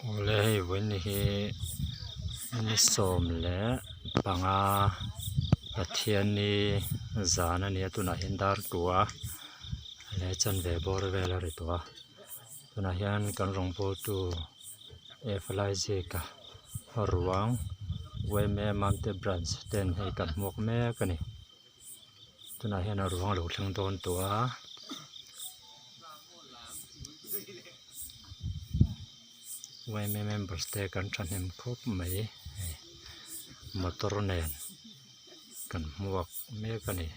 Awle hei vawiin hi ni sawm leh panga Pathianni zan a ni a tunah hian dar kua leh chanve bawr vel a ri tawh a tunah hian kan rawngbawltu F Laizika ruang yma Mamte branch ten hei kan hmuak mek a ni. Tunah hian a ruang a lo thleng dawn tawh a yma members te kan thahnem khawp mai hei motor nen kan hmuak mek a ni.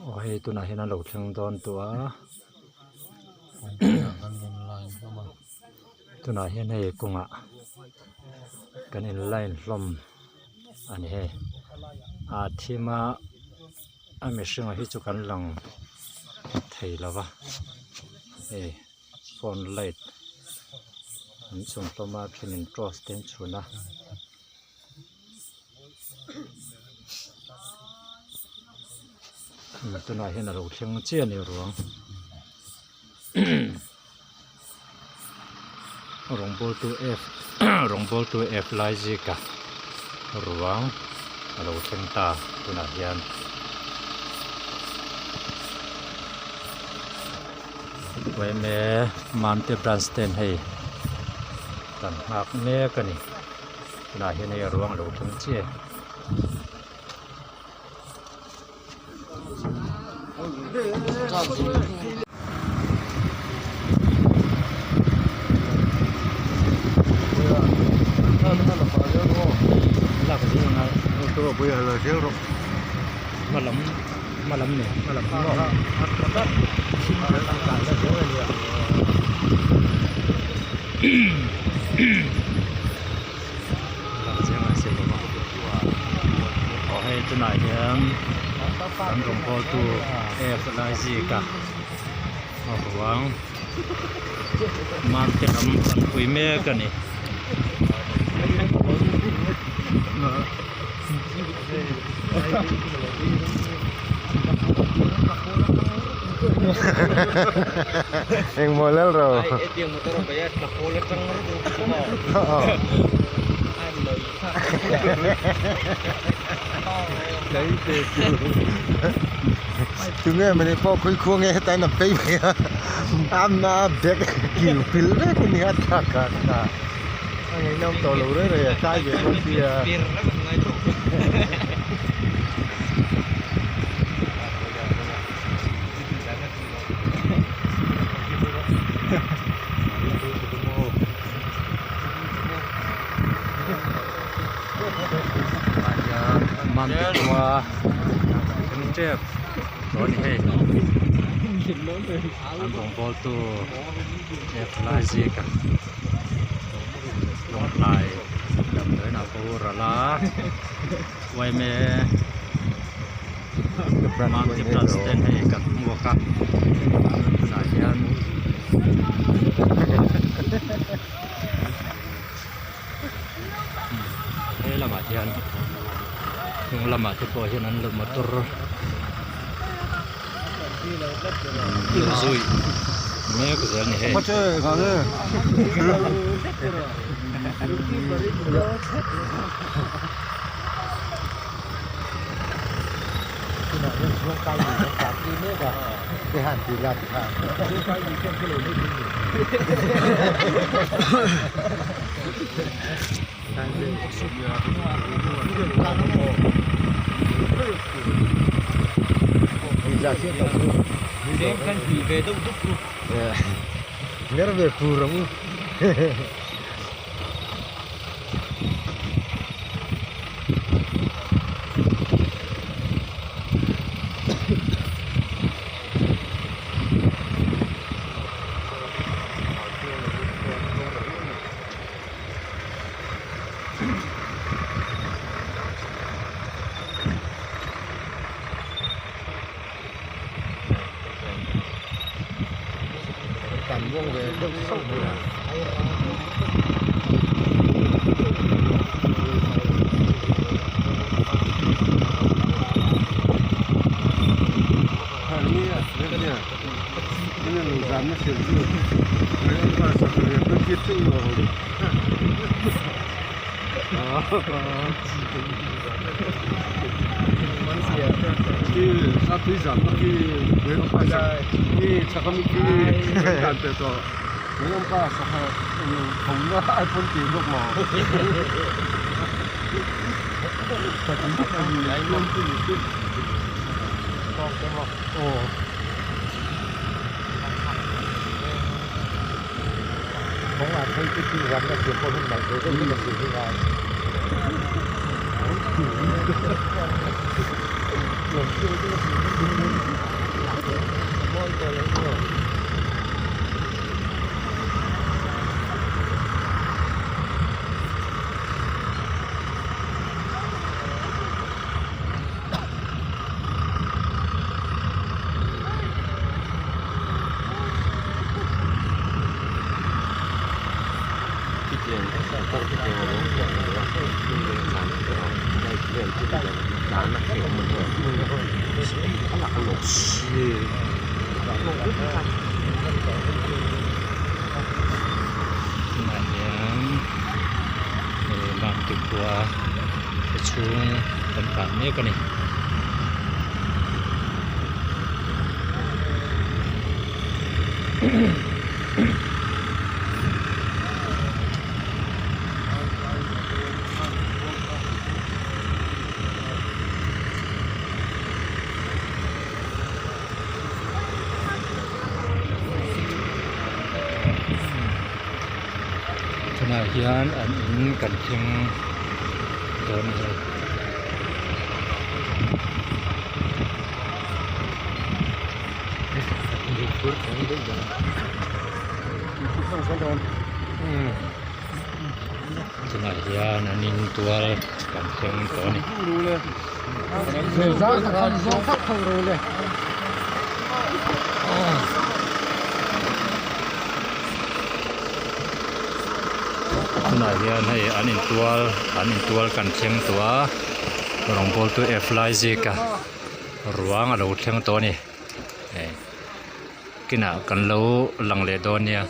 Aw hei tunah hian a lo thleng dawn tawh a tunah hian hei kawngah kan in line hlawm a ni hei a thim a a mihring hi chu kan lang thei lo va hei. Phone light an chhun hlawm a thenin torch te an chhun a tunah hian a lo thleng chiah a ni ruang rawngbawltu F rawngbawltu F Laizika ruang a lo thleng ta tunah hian. Yma Mamte branch ten hei kan nghak mek a ni tunah hian hei a ruang a lo thleng chiah e. Aw hei tunah hian kan rawngbawltu F Laizika a ruang Mamte lam an pui mek a ni. Engmaw lal ro. Tunge mani pawh khawi khuang nge hetain a phei mai a a bag kil pil vek a nia thlak ah kha a ngaihnawm tawh lo reng reng a kai ve bawk sia. Tah hian Mamte khua kan tep tawh a ni hei an rawngbawl tu F Laizika Lawngtlai damdawiin a boral a yma Mamte branch ten hei kan hmuak a tunah hian. He lamah hian hnung lamah te pawh hian an lo motor lo zui mek zel a ni hei. Tunah hian Mamte khua chhung kan kah mek a ni. Tunah hian an in kan thleng dawn a ni. Tunah hian an in tual kan thleng tawh a ni. Tunah hian hei an intual an intual kan thleng tawh a rawngbawltu F Laizik a ruang a lo thleng tawh a ni eh kinah kan lo lang leh dawn nia.